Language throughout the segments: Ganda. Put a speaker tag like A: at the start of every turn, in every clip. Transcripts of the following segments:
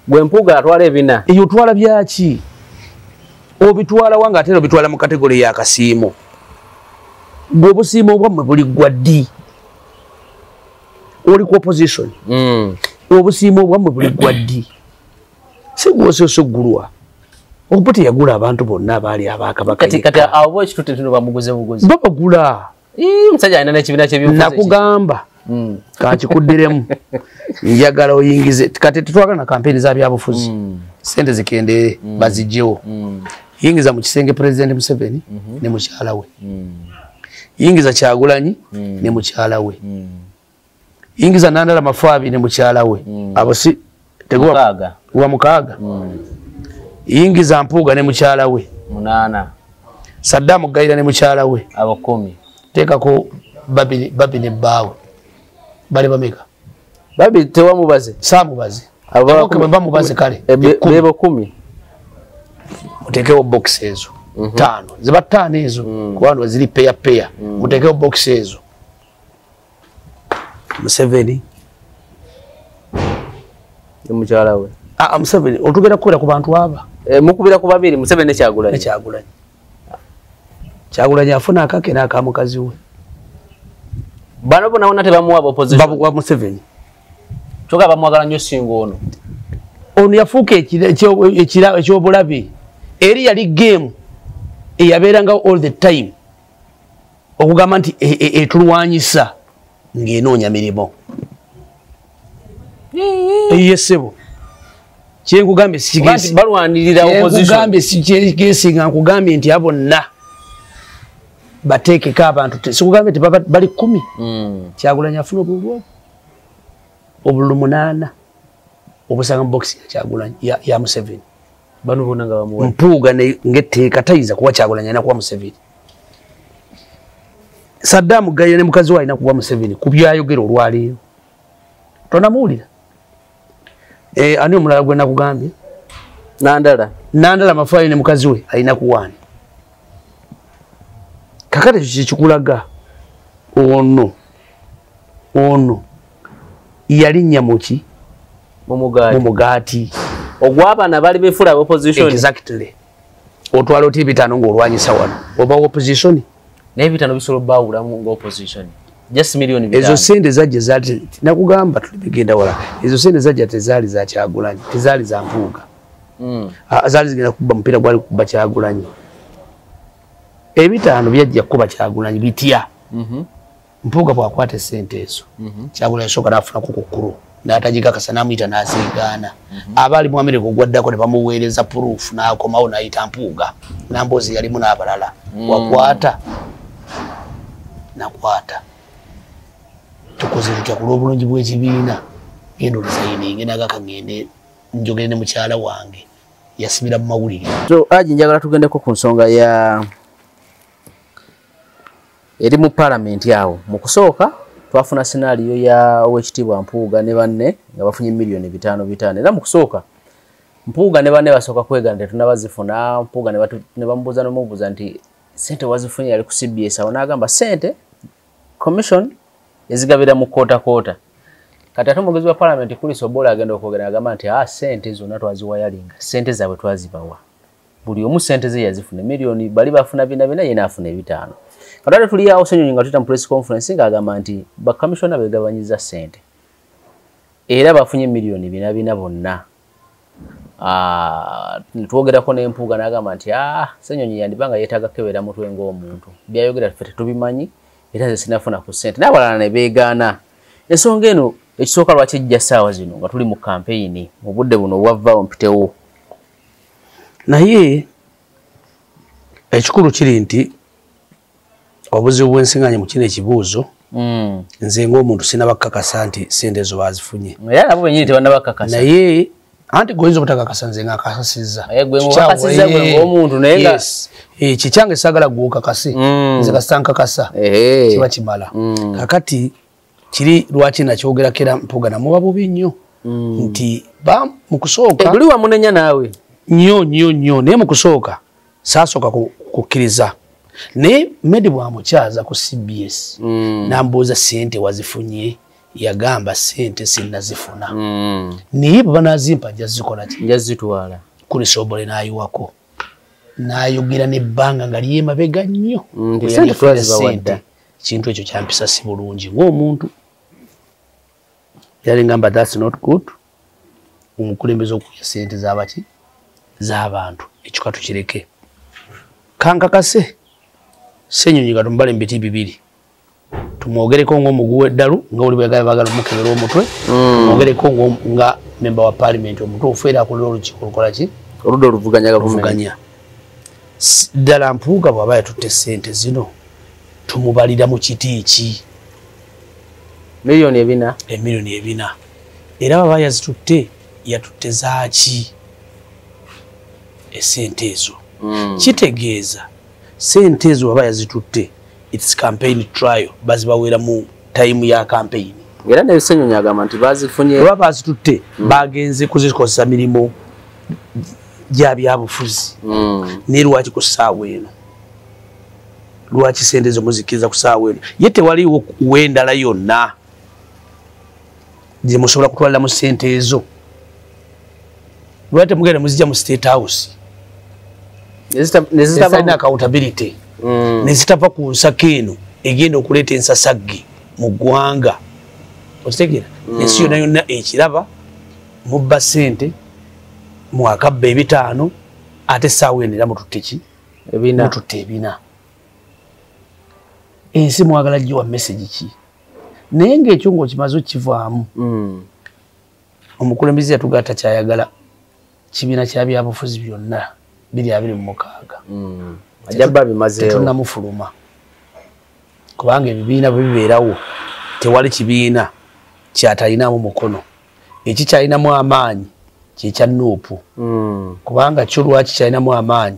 A: Gwe Mpuuga atwala ebina.
B: Eyo otwala byaki? Obitwala wanga ate obitwala mu category ya kasiimo. Gwe obusiimo obwammwe buli gwa ddi? Oli ku opposition. Obusiimo obwammwe buli gwa ddi? Si gw'osoose oggulwa. Obote yagula abantu bonna abaali abakabaka.
A: Kati abo bo ekitute tuno bamuguze buguzi.
B: Babagula.
A: Musajja alina n'ekibiina ky'ebyobufuzi.
B: Nakugamba. Kankikuddiremu. Njagala oyingize. Kati tetwagala na kampeyini za byabufuzi. Ssente zikendeere, baziggyewo. Yingiza mu kisenge President Museveni ne mukyala we. Yingiza Kyagulanyi ne mukyala we. Yingiza Nandala Mafaabi ne mukyala we. Abo si
A: mukaaga.
B: Wa mukaaga. Yingiza Mpuuga ne mukyala we.
A: 8.
B: Saddam Gayira ne mukyala we.
A: Abo 10.
B: Teekako Babi ne bbaawe. Bali bameka?
A: Babi tewamubaze.
B: Saamubaze.
A: Abo
B: bamubaze kale.
A: Bebo 10.
B: Muteekewo box ezo. 5. Ziba 5 ezo. Kubanga ziri peya peya. Muteekewo box ezo. Museveni
A: ne mukyala we.
B: Museveni otugenda kukolera ku bantu aba.
A: Mukubira ku babiri Museveni ne Kyagulanyi.
B: Ne Kyagulanyi. Kyagulanyi afuna akake n'aka mukazi we.
A: Bano bonna bonna tebamuwa opposition.
B: Babuwa Museveni.
A: Kyokka bamwagala nnyo singa ono.
B: Ono yafuuka ekyobulabe. Eri yali game eyabeeranga all the time. Okugamba nti etulwanyisa ng'enoonya mirimu. Ye ssebo. Kyenkugambye sikigesi.
A: Balwanirira opposition.
B: Kyenkugambye sikigesi nga nkugambye nti abo bonna bateekeko abantu. Sikugambye nti bali 10. Kyagulanyi afuna obululu obululu 8 obusanga mu box ya Kyagulanyi ya Museveni.
A: Bano bonna nga bamuwa.
B: Mpuuga ng'etteeka tayinza kuwa Kyagulanyi alina kuwa Museveni. Saddam Gayira ne mukazi we alina kuwa Museveni ku byayogera olwaleero. Tonamuwulira? Ani omulala gwe nakugambye?
A: Nandala.
B: Nandala Mafaabi ne mukazi we alina kuwaani. Kakati ekyo kikulaga ono yalinnya muki?
A: Mu
B: mugaati.
A: Ogw'abaana bali beefuula opposition.
B: Exactly. Otwala oti ebitaano ng'olwanyisa wano. Oba opposition?
A: Naye ebitaano bisobola obbaawulamu ng'opposition. Just million 5.
B: Ezo sente zajja zaali nakugamba tulibigenda wala. Ezo sente zajja tezaali za Kyagulanyi, tezaali za Mpuuga. Zaali zigenda kubba mupiira gwali kubba Kyagulanyi. Ebitaano byajja kuba Kyagulanyi bitya. Mpuuga bw'akwata sente ezo. Kyagulanyi sooka n'afuna ku kukulu. N'atagikakasa n'amuyita n'aseegaana. Abaali mu Amerika ogwaddako ne bamuweereza proof n'akomawo n'ayita Mpuuga. Namboozi yalimu n'abalala. Wakwata nakwata. Tukoze tutya ku lw'obulungi bw'ekibiina. Genda olusayininge n'agaka ngende njogere ne mukyala wange. Yasibira mu mawulire.
A: So Haji njagala tugendeko ku nsonga ya eri mu palamenti awo. Mu kusooka twafuna scenario ya Owekitiibwa Mpuuga ne banne nga bafunye miliyoni 5 Era mu kusooka Mpuuga ne banne basooka kwegaana tetunnabazifuna. Mpuuga ne bamubuuza n'omubuuza nti ssente wazifunye yali ku CBS awo n'agamba ssente commission ezigabira mu kota kota. Kati ate omwogezi wa palamenti Chris Obola agenda okwogera agamba nti ssente zonna twaziwayalinga, ssente zaabwe twazibawa. Buli omu ssente ze yazifuna miliyoni bali bafuna 4 ye n'afuna 5. Kati ate tuli awo Ssenyonyi nga tuyita mu press conference ng'agamba nti bakamishona beegabanyiza ssente era bafunye miliyoni 4 bonna. Twogerako ne Mpuuga n'agamba nti Ssenyonyi yandibanga yeetaaga kukebera mutwe ng'omuntu, byayogera ffe tetubimanyi era nze sinafuna ku ssente. N'abalala ne beegaana. Ensonga eno ekisooka lwaki ejja ssaawa zino nga tuli mu kampeyini mu budde buno obwavaawo mpitewo?
B: Naye ekikulu kiri nti obuzibu bw'ensinganye mu kino ekibuuzo, nze ng'omuntu sinnabakakasa nti ssente ezo baazifunye.
A: Era nabo bennyini tebannabakakasa.
B: Naye anti gwe oyinza obutakakasa nze ng'akakasizza.
A: Gwe mukakasizza gwe ng'omuntu naye nga
B: Kikyange saagala gwe okakase. Nze kasita nkakasa. Kiba kimala. Kakati kiri lwaki nakyogerako era Mpuuga namuba bubi nnyo. Nti mu kusooka
A: Guli wamunenya naawe.
B: Nnyo nnyo nnyo naye mu kusooka saasooka kukkiriza. Naye Medi bw'amukyaza ku CBS n'ambuuza ssente wazifunye Yagamba sente sinnazifuna. Naye bwe banazimpa nja zikola ki?
A: Nja zitwala.
B: Kulisobole n'ayiwako. N'ayogera n'ebbanga nga lyemabega nnyo.
A: Sente twazibawadde.
B: Ekintu ekyo kyampisa si bulungi ng'omuntu. Yali ngamba that's not good. Omukulembeze okulya sente z'abaki? Z'abantu. Ekyo katukireke. Kankakase Ssenyonyi katumubale mu biti bibiri. Tumwogereko ng'omuguwa eddalu nga oli bwe baagala omukebera omutwe. Tumwogereko nga member wa parliament omutuufu era akulira olukiiko olukola ki?
A: Oludda oluvuganya gavumenti.
B: Ddala Mpuuga bw'aba yatutte ssente zino tumubalira mu kiti ki?
A: Miliyoni 4.
B: Emiliyoni 4. Era bw'aba yazitutte yatutte zaaki essente ezo? Kitegeeza sente ezo bw'aba yazitutte it's campaign trial, bazibaweera mu time ya campaign.
A: Era ne Ssenyonyi agamba nti bazifunye
B: baba bazitutte bagenze kuzikozesa mirimu gya byabufuzi. Naye lwaki ku ssaawa eno? Lwaki sente ezo muzikkiriza ku ssaawa eno? Ye tewaliiwo w'endala yonna gye musobola kutwaliramu sente ezo. Lwaki temugenda muzijja mu State House? Nezitalina accountability. Nezitava ku nsako eno egenda okuleeta ensasagge mu ggwanga. Okitegeera? Ensi yonna yonna ekiraba mubba ssente mwakabba 5 ate essaawa eno era mututte ki? Mututte 4. Ensi mwagala giwa message ki? Naye ng'ekyo ng'okimaze okivaamu. Omukulembeze yatugatta kyayagala kibiina kya byabufuzi byonna 2026.
A: Ajaba bimazeewo.
B: Tetunnamufuluma. Kubanga ebibiina bwe bibeerawo tewali kibiina kyatalinamu mukono. Ekikyalinamu amaanyi kye kya Nuupu. Kubanga kyo lwaki kyalinamu amaanyi?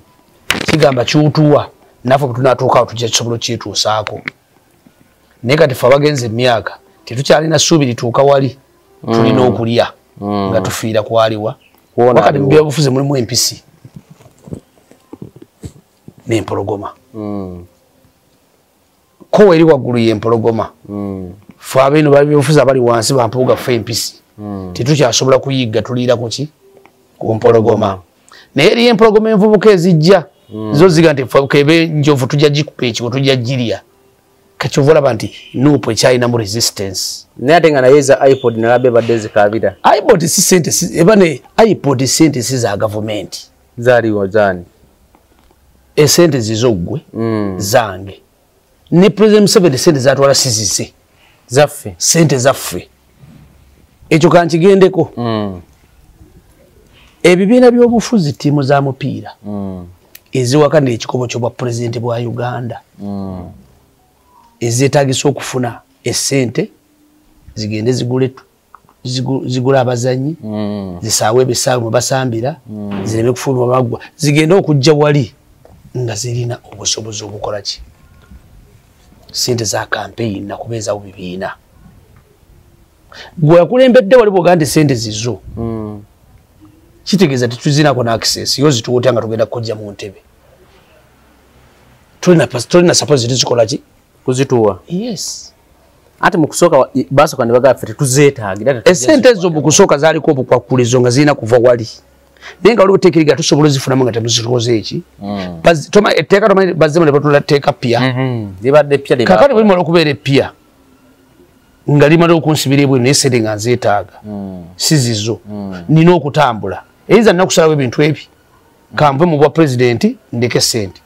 B: Kigamba kiwutuwa naffe bwe tunaatuukawo tujja kisobola okyetuusaako. Naye kati ffe abagenze emyaka tetukyalina ssuubi lituuka wali tulina okulya nga tufiira kwaliwa. Wakati mu byabufuzi mulimu empisi n'empologoma. Ko eri waggulu y'empologoma. Ffe abeeno babyobufuzi abali wansi ba Mpuuga ffe empisi. Tetukyasobola kuyigga tuliira ku ki? Ku mpologoma. Naye eriyo empologoma envubuka ezijja zo ziga nti ffe kebe njovu tujja gikupa ekigo tujja girya. Kati olaba nti Nuupu ekyalinamu resistance.
A: Naye ate nga naye eza iPod nalabye badde zikaabira.
B: iPod si sente eba ne iPod sente si za gavumenti.
A: Zaaliwo zaani?
B: Esente zizo ggwe zange. Ne President Museveni sente zatwala si zize.
A: Zaffe.
B: Sente zaffe. Ekyo kankigendeko. Ebibiina by'obufuzi ttiimu za mupiira eziwakanira ekikopo ky'obwa pulezidenti bwa Uganda. Ezeetagisa okufuna essente zigende zigule abazannyi, zisaawe ebisaawe mwe basambira, zireme kufuluma baggwa, zigende okujja wali nga zirina obusobozi obukola ki? Sente za campaign nakubeezawo bibiina. Gwe akulembedde wali bw'ogamba nti sente zizo. Kitegeeza tetuzinako na access, yo zituwotya nga tugenda kujja mu ntebe. Tulina suppose tuzikola ki?
A: Kuzituwa.
B: Yes.
A: Ate mu kusooka basooka ne bagamba ffe tetuzeetaagira.
B: Essente ezo mu kusooka zaaliko obukwakkulizo nga zirina kuva wali. Naye nga waliwo etteeka tusobola ozifunamu nga temuzikoze eki. Etteeka tomanyi bazzemu ne batula tteeka ppya.
A: Libadde ppya lye.
B: Kaakati bwe limala okubeera eppya nga limala okunsibira ebweru naye ssente nga nzeetaaga. Si zizo. Nina okutambula. Eyinza nina okusalawo ebintu ebi. Kanve mu bwa pulezidenti ndeke ssente.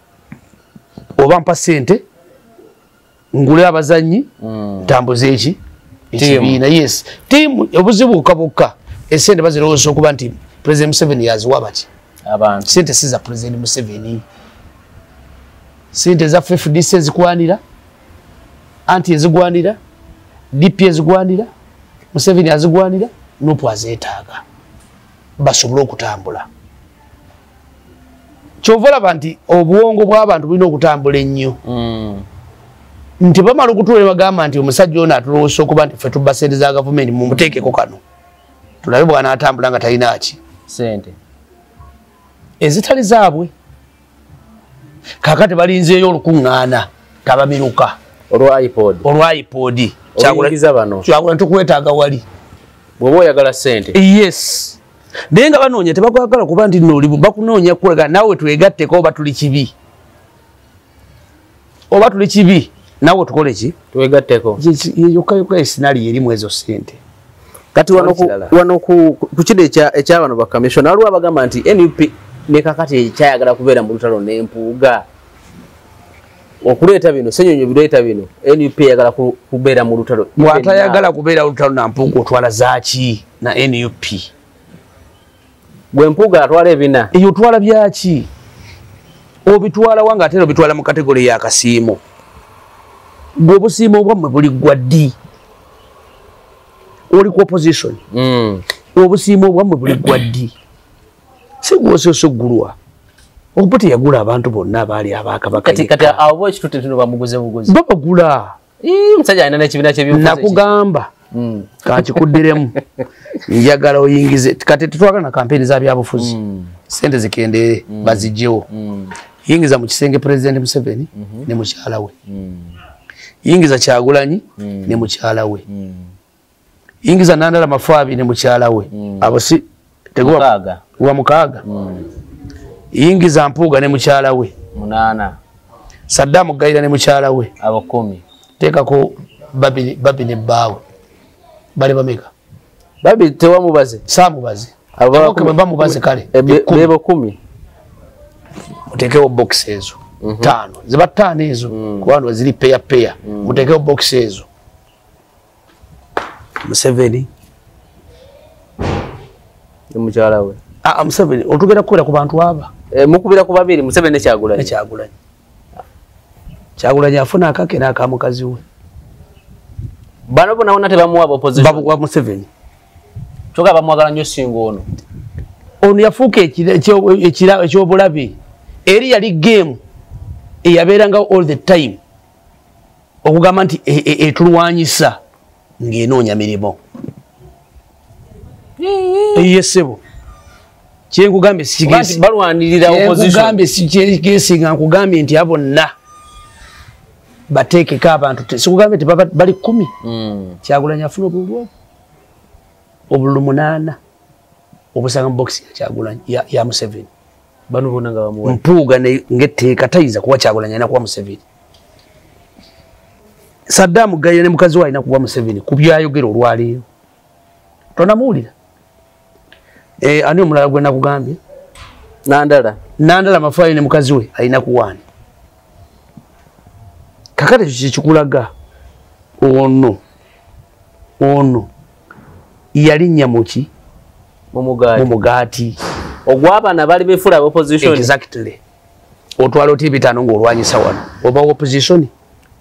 B: Oba mpa ssente ngule abazannyi ntambuze eki ekibiina. Yes. Ttiimu obuzibu bukka bukka essente bazirowooza okuba nti President Museveni yaziwa baki?
A: Abantu.
B: Ssente si za President Museveni. Ssente za FDC ezikwanira, anti ezigwanira, DP ezigwanira, Museveni azigwanira, Nuupu azeetaaga basobole okutambula. Ky'ova olaba nti obuwongo bw'abantu bulina okutambula ennyo. Nti bamala okutuula ne bagamba nti omusajja ono atulowooza okuba nti ffe tubba ssente za gavumenti mumuteekeko kano. Tulabe bw'anaatambula nga talina ki?
A: Ssente.
B: Ezitali zaabwe. Kaakati balinzeeyo olukuŋŋaana tabamiruka.
A: Olwa iPod.
B: Olwa iPod. Kyagulanyi tukwetaaga wali.
A: Bw'oba oyagala ssente.
B: Yes. Naye nga banoonya tebakwagala kuba nti nno oli bakunoonya kulaga naawe twegatteko oba tuli kibi. Oba tuli kibi naawe tukole ki?
A: Twegatteko.
B: Yokka yokka esinali erimu ezo ssente.
A: Kati wano ku kino ekya bano ba commissioner waliwo abagamba nti NUP ne kakati ekyayagala kubeera mu lutalo n'Empuuga. Okuleeta bino, Ssenyonyi bireeta bino, NUP eyagala kubeera mu lutalo.
B: Bw'atayagala kubeera mu lutalo na Mpuuga otwala zaaki na NUP?
A: Gwe Mpuuga atwala ebina.
B: Eyo otwala byaki? Obitwala wanga ate obitwala mu kategori ya kasiimo. Gwe obusiimo obwammwe buliggwa ddi? Oli ku opposition. Obusiimo obwammwe buliggwa ddi? Si gw'osoose oggulwa. Obote yagula abantu bonna abaali abakabaka.
A: Kati abo bo ekitutte tino bamuguze buguzi.
B: Babagula.
A: Omusajja alina n'ekibiina ky'ebyobufuzi.
B: Nakugamba. Kankikuddiremu. Njagala oyingize. Kati tetwagala na kampeyini za byabufuzi. Ssente zikendeere baziggyewo. Yingiza mu kisenge Pulezidenti Museveni ne mukyala we. Yingiza Kyagulanyi ne mukyala we. Yingiza Nandala Mafaabi ne mukyala we. Abo si teguwa wa mukaaga. Yingiza Mpuuga ne mukyala we.
A: 8.
B: Saddam Gayira ne mukyala we.
A: Abo 10.
B: Teekako babi ne bbaawe. Bali bameka?
A: Babi tewamubaze.
B: Saamubaze. Abo bamubaze kale.
A: Bebo 10.
B: Muteekewo box ezo. 5. Ziba 5 ezo. Kubanga ziri peya peya. Muteekewo box ezo. Museveni
A: ne mukyala we.
B: Museveni otugenda kukolera ku bantu aba.
A: Mukubira ku babiri Museveni ne Kyagulanyi.
B: Ne Kyagulanyi. Kyagulanyi afuna akake n'aka mukazi we.
A: Bano bonna bonna tebamuwa opposition.
B: Babuwa Museveni.
A: Kyokka bamwagala nnyo singa ono.
B: Ono yafuuka ekyobulabe. Eri yali game eyabeeranga all the time. Okugamba nti etulwanyisa ng'enoonya mirimu. Ye ssebo. Kyenkugambye sikigesi.
A: Balwanirira opposition.
B: Kyenkugambye sikigesi nga nkugambye nti abo bonna bateekeko abantu. Sikugambye nti bali 10. Kyagulanyi afuna obululu obululu 8 obusanga mu box ya Kyagulanyi ya Museveni.
A: Bano bonna nga bamuwa.
B: Mpuuga ng'etteeka tayinza kuwa Kyagulanyi alina kuwa Museveni. Saddam Gayira ne mukazi we alina kuwa Museveni ku byayogera olwaleero. Tonamuwulira? Ani omulala gwe nakugambye?
A: Nandala.
B: Nandala Mafaayo ne mukazi we alina kuwaani. Kakati ekyo kyekikulaga ono yalinnya muki? Mu mugaati.
A: Ogw'abaana bali beefuula opposition.
B: Exactly. Otwala otya ebitaano ng'olwanyisa wano? Oba opposition?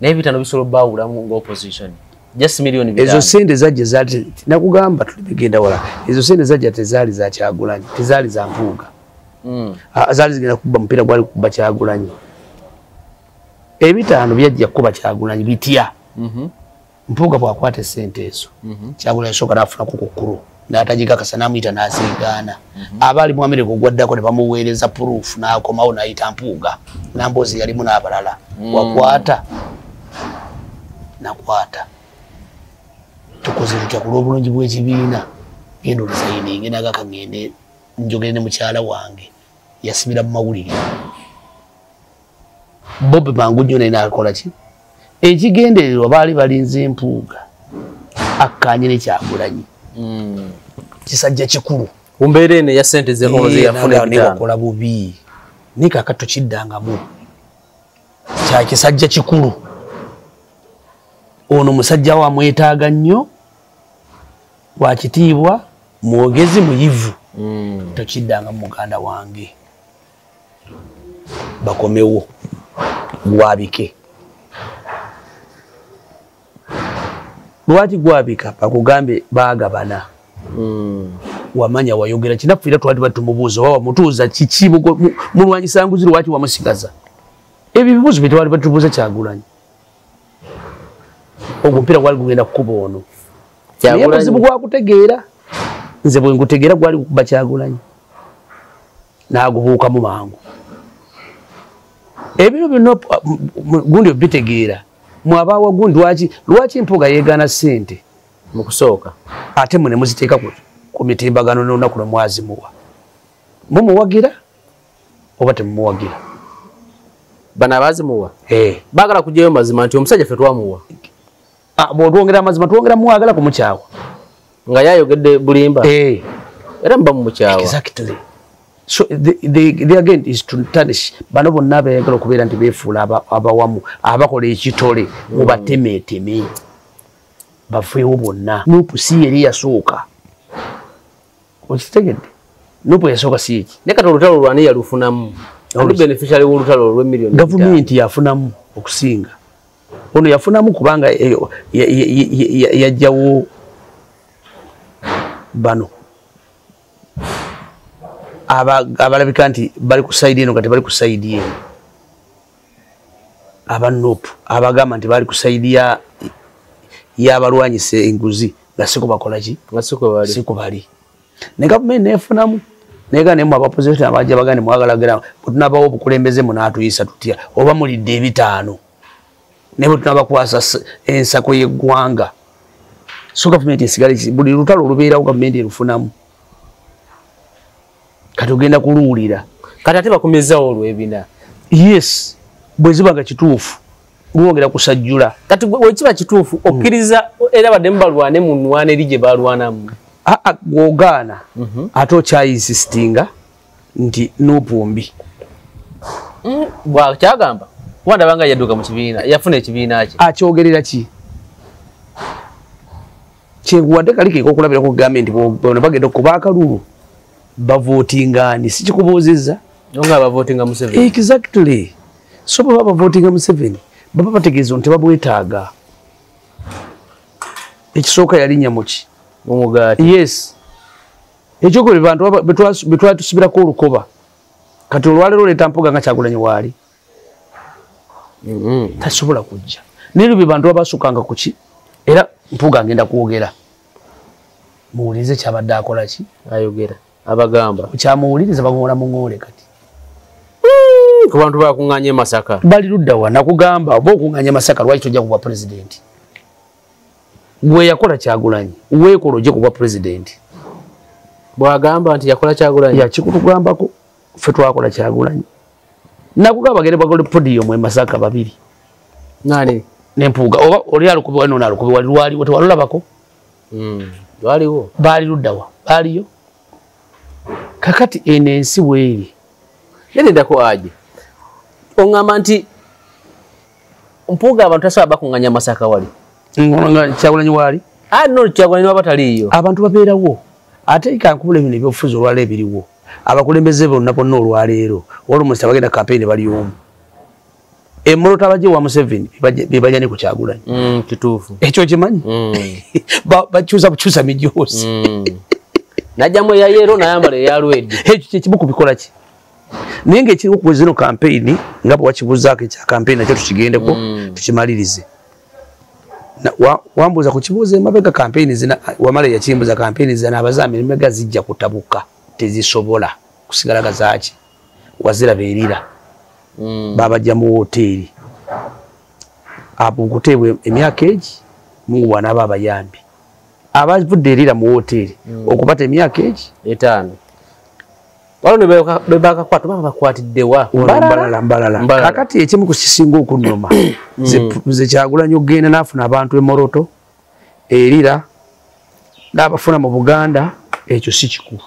A: Naye ebitaano bisobola obbaawulamu ng'opposition. Just million 5.
B: Ezo ssente zajja zaali nakugamba tuli wala. Ezo ssente zajja tezaali za Kyagulanyi, tezaali za Mpuuga. Zaali zigenda kukuba mupiira gwali kukuba Kyagulanyi. Ebitaano byajja kukuba Kyagulanyi bitya? Mpuuga bw'akwata essente ezo. Kyagulanyi sooka n'afunako ku kkulu. N'atagikakasa n'amuyita n'azeegaana. Abaali mu Amerika ogwaddako ne bamuweereza proof n'akomawo n'ayita Mpuuga. Namboozi yalimu n'abalala. Wakwata nakwata. Tukoze tutya ku lw'obulungi bw'ekibiina. Genda olusayininge nagaka ngende njogere ne mukyala wange. Yasibira mu mawulire. Bobi mangu nnyo naye n'akola ki? Ekigendererwa baali balinze Mpuuga akkaanye ne Kyagulanyi. Kisajja kikulu.
A: Ku mbeera eno eya ssente ze yafuna ebitaano.
B: Wakola bubi. Naye kaakati tokiddangamu. Kya kisajja kikulu. Ono musajja wa mwetaaga nnyo, wa kitiibwa, mwogezi muyivu. Tokiddangamu muganda wange. Bakomewo. Gwabike. Lwaki gwabika? Bakugambe baagabana. Wamanya wayogera kinaffe era twali batumubuuza oba wamutuuza kiki mulwanyisa nguzi lwaki wamusigaza? Ebyo ebibuuzo bye twali batubuuza Kyagulanyi. Ogwo omupiira gwali gugenda kukuba ono. Naye obuzibu gwakutegeera. Nze bwe ngutegeera gwali gukuba Kyagulanyi. N'agubuukamu mangu. Ebiro byonna gundi obitegeera. Mwabawa gundi lwaki Mpuuga yeegaana ssente
A: mu kusooka,
B: ate mwe ne muziteeka ku mitimbagano n'olunaku lwe mwazimuwa? Mumuwagira oba temumuwagira?
A: Bano abazimuwa baagala kuggyayo mazima nti omusajja ffe twamuwa.
B: Bw'otwongera amazima twongera muwagala kumukyawa
A: nga yayogedde bulimba, era muba mumukyawa.
B: Exactly. So the again is to tarnish bano bonna abeeyagala okubeera nti beefuula abawamu abakola ekitole, mubatemeeteme bafeewo bonna. NUP si yeri yasooka, okitegedde? NUP yasooka si eki.
A: Naye kati olutalo lwani yalufunamu? Ani beneficiary w'olutalo olw'emiliyoni?
B: Gavumenti yafunamu okusinga. Ono yafunamu kubanga yajjawo bano abalabika nti bali ku side eno nga tebali ku side eno, aba NUP abagamba nti bali ku side y'abalwanyisa enguzi nga siko bakola ki,
A: nga
B: siko bali. Ne gavumenti neefunamu naye ne mu opposition abajja bagane mwagala gera bwe tunabawo obukulembeze munaatuyisa tutya, oba mulidde ebitaano ne bwe tunabakwasa ensako y'eggwanga. So gavumenti esigale, buli lutalo olubeerawo gavumenti erufunamu. Kati ogenda kuluwulira.
A: Kati ate bakomezaawo olw'ebina.
B: Yes, bwe ziba nga kituufu lwongera kusajjula.
A: Kati bwe kiba kituufu okkiriza era baddemu balwane mu nnwana eri gye balwanamu?
B: Aa, gwogaana ate okyayinsistinga nti NUP mbi.
A: Bwakyagamba kuba ndabanga yadduka mu kibiina, yafuna ekibiina kye.
B: Akyogerera ki? Kyenkuwadde kali keeka okulabirako kugambye nti bano bagenda okuba akalulu bavootingaani, si kikubuuzizza?
A: Nga bavootinga Museveni.
B: Exactly. So bwe baba bavootinga Museveni baba bategeeza nti tebabwetaaga. Ekisooka yalinnya muki?
A: Mu mugaati.
B: Yes. Ekyokubiri, bantu betwali tusibirako olukoba, kati olwaleero oleeta Mpuuga nga Kyagulanyi waali, tasobola kujja. Naye bye bantu babasukanga kuki, era Mpuuga ngenda kwogera muwulirize kyabadde akola ki.
A: Ayogera abagamba.
B: Kyamuwuliriza bagola muŋoole kati.
A: Ku bantu bakuŋŋaanya e Masaka.
B: Bali ludda wa? Nakugamba oba okuŋŋaanya Masaka, lwaki tojja kubwa pulezidenti? Gwe yakola Kyagulanyi, weekola ojje kubwa pulezidenti.
A: Bwagamba nti yakola Kyagulanyi.
B: Yakikutugambako, ffe twakola Kyagulanyi. Nakugamba bagende bagole podium e Masaka babiri.
A: Nani?
B: Nempuuga oba oli alukubi wali nono alukubi wali, lwaliwo tewalulabako?
A: Lwaliwo.
B: Baali luddawa? Baaliyo. Kakati eno ensi weeri.
A: Nerindako aje oŋŋamba nti Mpuuga abantu tasobola bakuŋŋanya Masaka wali.
B: Nga Kyagulanyi waali.
A: Ah, no, Kyagulanyi waba taliiyo.
B: Abantu babeerawo. Ate kankubula bino ebyobufuzi olwaleero ebiriwo, abakulembeze bonna bonna olwaleero almost abagenda kampeyini bali omu emolota abajja wa Museveni bebajja ne ku Kyagulanyi.
A: Kituufu.
B: Ekyo kimanyi. Bakyusa bukyusa mijoozi.
A: Najjamu eya yellow nayambala eya red.
B: Ekyo kyekimu ku bikola ki, naye ngaekiriwo ku zino kampeyini nga bwe wakibuuzaako ekya kampeyini nakyo tukigendeko tukimalirize. Wambuuza ku kibuuzo emabega kampeyini zina wamala yakimbuuza kampeyini zina abazaami emabega zijja kutabuka, tezisobola kusigala nga zaaki waziraba erira. Babajja mu woteeri abo okuteebwa emyaka egi, Mungu bw'anaaba abayambi abavudde erira mu woteeri okubata emyaka egi
A: 5. Waliwo ne bakakwata, baba bakwatiddewa?
B: Mbalala, mbalala.
A: Mbalala.
B: Kakati ekimu ku kisinga okunnuma, nze Kyagulanyi okugenda n'afuna abantu emoroto erira n'abafuna mu Buganda, ekyo si kikulu.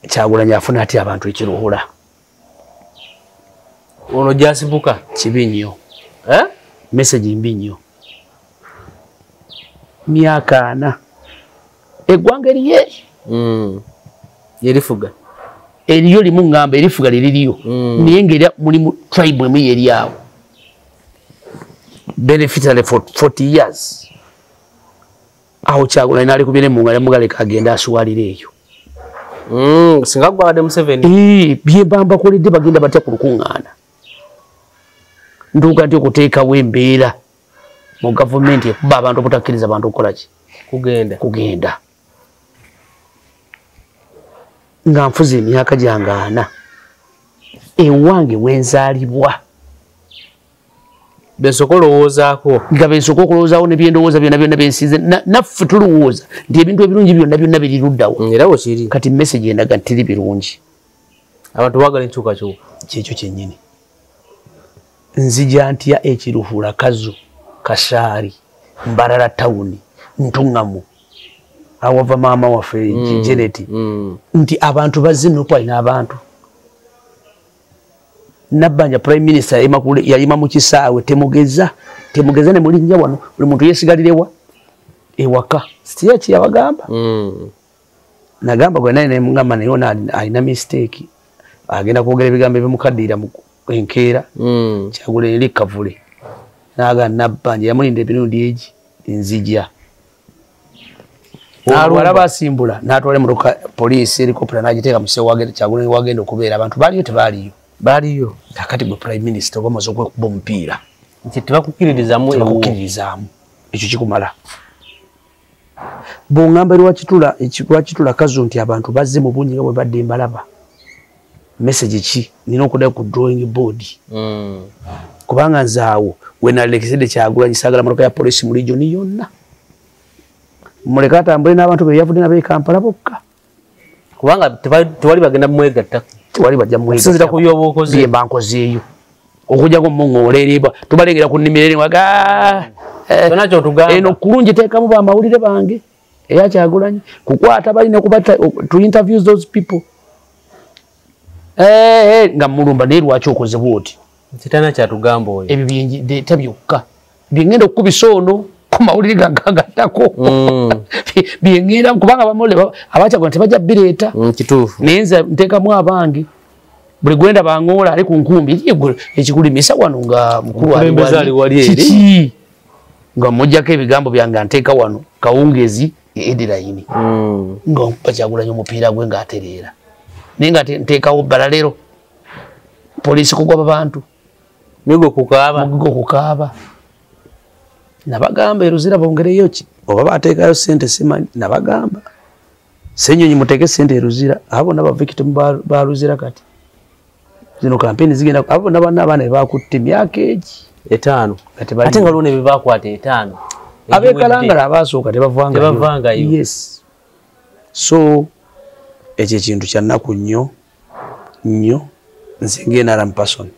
B: Kyagulanyi afuna atya abantu ekiruhula?
A: Ono gyasibuka.
B: Kibi nnyo.
A: Eh?
B: Message mbi nnyo. Myaka 40 eggwanga eriye
A: Yerifuga.
B: Eriyo limu ngamba erifuga liririyo. Naye ng'era mulimu tribe emu eri awo beneficiary for 40 years. Awo Kyagulanyi n'alikubye ne mu ngalo mugaleka agenda asuwalira eyo.
A: Singa gwabadde Museveni.
B: Bye bambakoledde bagenda batya ku lukuŋŋaana? Ntuuka nti okuteekawo embeera mu gavumenti ekuba abantu obutakkiriza abantu okukola ki?
A: Kugenda.
B: Kugenda. Nga nfuze emyaka gyange 40 ewange wenzaalibwa.
A: Bensooka olowoozaako.
B: Nga bensooka okulowoozaako ne byendowooza byonna byonna byensize naffe tulowooza nti ebintu ebirungi byonna byonna biri luddawo.
A: Era bwe kiri.
B: Kati message endaga nti teri birungi.
A: Abantu baagala enkyukakyuka.
B: Kyekyo kyennyini. Nzija ntya ekiruhura Kazo Kashaari Mbarara tawuni Ntungamu awava maama waffe Janet nti abantu bazze n'oku alina abantu. Nabbanja prime minister yayima mu kisaawe temugeza temugeza ne mulinnya wano buli muntu yeesigalire ewaka. Sitiya ki yabagamba? Nagamba gwe naye nemugamba naye ono alina mistake agenda kwogera ebigambo ebimukaddira mu enkeera. Kyagulanyi eri Kavule n'agamba Nabbanja yamulinda emirundi egi nzija. Olwalaba asimbula n'atwala emmotoka poliisi helicopter n'agiteeka mu kisaawe Kyagulanyi wagenda okubeera abantu baaliyo tebaaliyo.
A: Baaliyo.
B: Kakati gwe prime minister oba omaze okwekuba omupiira
A: nti tebakukkiririzaamu.
B: Tebakukkiririzaamu ekyo kikumala. Bw'oŋŋamba lwakitula Kazo nti abantu bazze mu bungi nga bwe badde mbalaba. Message ki nina okuddayo ku drawing board. Kubanga nze awo we nalekesedde Kyagulanyi saagala mmotoka ya poliisi mu region yonna. Muleke atambule n'abantu be yavudde nabo e Kampala bokka.
A: Kubanga tewali bagenda mwegatta.
B: Tewali bajja mwegatta.
A: Okusinziira ku by'oba okoze.
B: Bye mba nkozeeyo. Okujjako muŋŋoola eri tubalengera ku nnimiro eri waga.
A: Kyonna ky'otugamba.
B: Eno kulungi teekamu bamawulire bange eya Kyagulanyi kukwata balina kubata to interview those people. Nga mulumba naye lwaki okoze bw'oti?
A: Kitana kyatugamba oyo.
B: Ebyo byendeeta byokka. Bye ngenda okukubisa ono ku mawulire gagattako. Bye ngenda kubanga bamawulire abakyagulanyi tebajja bireeta.
A: Kituufu.
B: Naye nze nteekamu abange. Buli gwenda bangoola ali ku nkumbi ekikulimisa wano nga mukulu
A: ali wali eri.
B: Kiki? Nga mujjako ebigambo byange nteeka wano kawungeezi headline. Nga nkuba Kyagulanyi omupiira gwe ng'atereera. Naye nga nteekawo bbala leero poliisi kugwaba bantu.
A: Migo kukaaba.
B: Mugigo kukaaba. Nabagamba Eruzira bongereyo ki? Oba bateekayo ssente simanyi. Nabagamba Ssenyonyi muteeke ssente Eruzira. Abo bonna ba victim ba Luzira kati. Zino kampeni zigenda abo bonna banna abaana be bakutte emyaka egi.
A: 5.
B: Kati bali
A: Ate nga waliwo ne be baakwata 5.
B: Ab'e Kalangala abaasooka tebavangayo.
A: Tebavangayo.
B: Yes. So ekyo ekintu kya nnaku nnyo nnyo nze nga NRM person.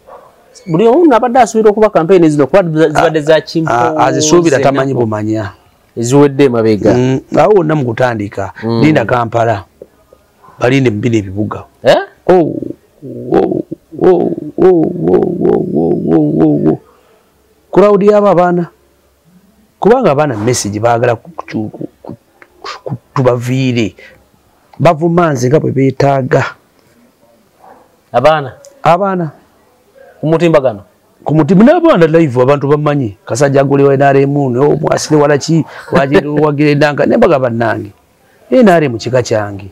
A: Buli omu abadde asuubira okuba kampeyini zino kuba zibadde za kimpoze.
B: Azisuubira tamanyi bumanya.
A: Eziwedde emabega.
B: Awo wonna mu kutandika linda Kampala balinde mu bino ebibuga. Oh, oh, oh, oh, oh, oh, oh, oh, oh. Crowd y'abo abaana kubanga abaana message baagala tubaviire bavuma nze nga bwe beetaaga.
A: Abaana?
B: Abaana.
A: Ku mutimbagano?
B: Ku mutimbagano n'abaana live abantu bamanyi. Kasajja agolewa NRM omwasire wala ki wagira endanka ne mbaga bannange. NRM kika kyange.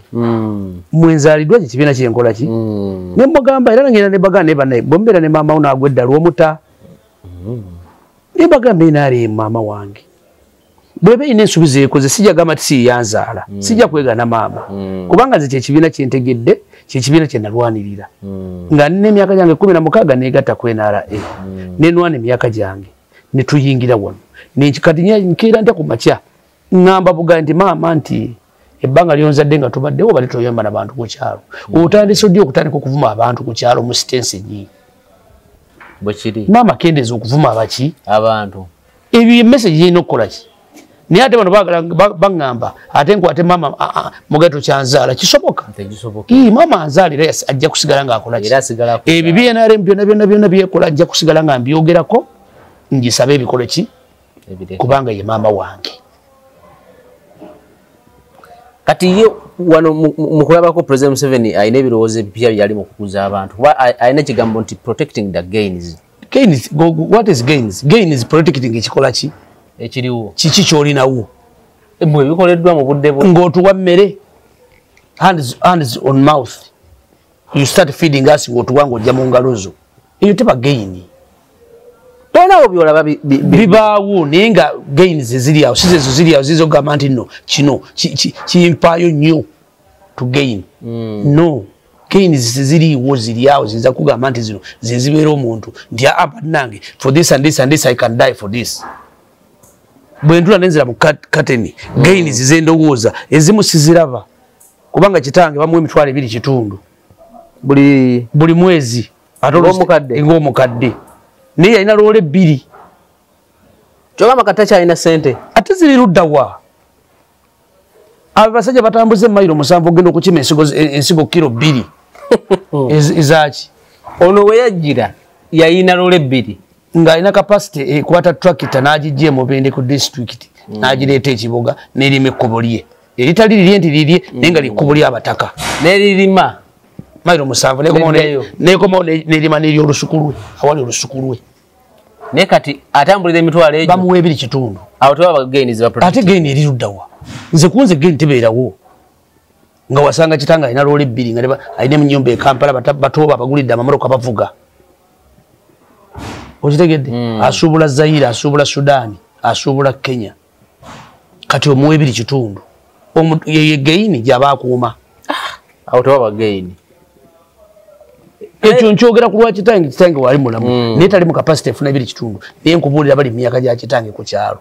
B: Mwenzaaliddwa kye kibiina kyenkola ki? Ne mbagamba era ngenda ne bagamba ne bannaye bwe mbeera ne maama wo n'agwa eddalu omuta. Ne bagamba NRM maama wange. Bw'eba erina ensobi zeekoze sijja gamba nti si yanzaala. Sijja kwegaana maama. Kubanga nze kye kibiina kye ntegedde, kye kibiina kye nalwanirira. Nga nina emyaka gyange 16 neegatta ku NRA. Ne nwana emyaka gyange ne tuyingira wano. Kati nkeera ntya ku makya ŋŋamba bugambi nti maama nti ebbanga lyonzadde nga tubaddewo obadde toyamba na bantu ku kyalo. Otandise ddi okutandika okuvuma abantu ku kyalo mu sitensi nnyingi?
A: Bwe kiri.
B: Maama kendeeza okuvuma abaki?
A: Abantu.
B: Ebyo message y'erina okukola ki? Naye ate bano baagala baŋŋamba ate nkwate maama mugato kyanzaala kisoboka?
A: Tekisoboka.
B: Maama anzaala era ajja kusigala ng'akola ki?
A: Era asigala akuzaala.
B: Ebyo bye NRM byonna byonna byonna byekola ajja kusigala nga mbyogerako ngisabe ebikole ki?
A: Ebireke.
B: Kubanga ye maama wange.
A: Kati ye wano mu kulabako President Museveni alina ebirowoozo ebipya byali mu kukuza abantu kuba alina ekigambo nti protecting the gains.
B: Gains, what is gains? Gains protecting ekikola ki?
A: Ekiriwo.
B: Kiki ky'olinawo?
A: Ebyo bikoleddwa mu budde bwo.
B: Ng'otuwa mmere, hands on mouth. You start feeding us ng'otuwa ng'ojja mu ngalo zo. Eyo teba gain.
A: Tolinawo by'olaba
B: bibaawo naye nga gains ziri awo, si zezo ziri awo ziyinza okugamba nti nno kino kimpaayo nnyo to gain. No. Gains ziriiwo ziri awo ziyinza kugamba nti zino zezibeera omuntu nti bannange for this and this and this I can die for this. Bwe ntula nenzira mu kateni gains zendowooza ezimu siziraba kubanga kitange bamuwa 2.5 buli mwezi ng'omukadde naye yalina loole 2.
A: Kyogamba kati takyalina ssente
B: ate ziri ludda wa? Abo basajja batambuze mayiro 7 ogenda okukima ensigo kilo 2 ezaki.
A: Ono we yajjira yalina loole 2
B: ng'alina capacity ekwata tractor n'agijja emubende ku district n'agireeta ekibuga n'erima ekkubo lye eritali lirye nti lirye naye nga likkubo ly'abataka
A: n'eririma
B: mayiro 7 nekomawo n'erima n'eryolusuku lwe awali olusuku lwe.
A: Naye kati atambulira emitwalo egyo
B: bamuwa 2.5.
A: Awo tewaba gain ziba protect.
B: Ate gain eri ludda wa? Nze kunze gain tebeerawo nga wasanga kitanga alina loole 2 nga alina mu nnyumba e Kampala batooba abagulidde amamotoka bavuga. Okitegedde? Asuubula Zaire, asuubula Sudan, asuubula Kenya. Kati omuwa 2.5 ye gain gy'aba akuuma.
A: Awo tewaba gain.
B: Ekyo nkyogera ku lwa kitange, kitange wali mulamu naye tali mu capacity efuna 2.5 naye nkubuulira bali mu myaka gya kitange ku kyalo.